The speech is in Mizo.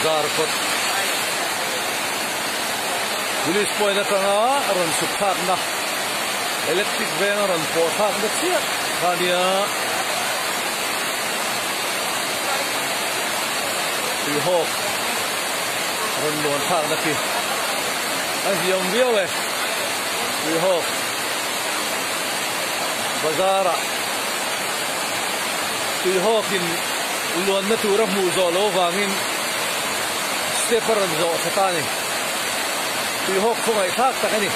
Zarkawt Police point atanga a rawn chhuk thlakna electric veng a rawn pawh thlakna chiah kha a nia. Tuihawk rawn luan thlakna khi a ziawm viau e. Tuihawk bazar ah tuihawkin luanna tur a hmuh zawh loh vangin step a rawn zawh tha ta a ni. Tuihawk khawngaih thlak tak a ni.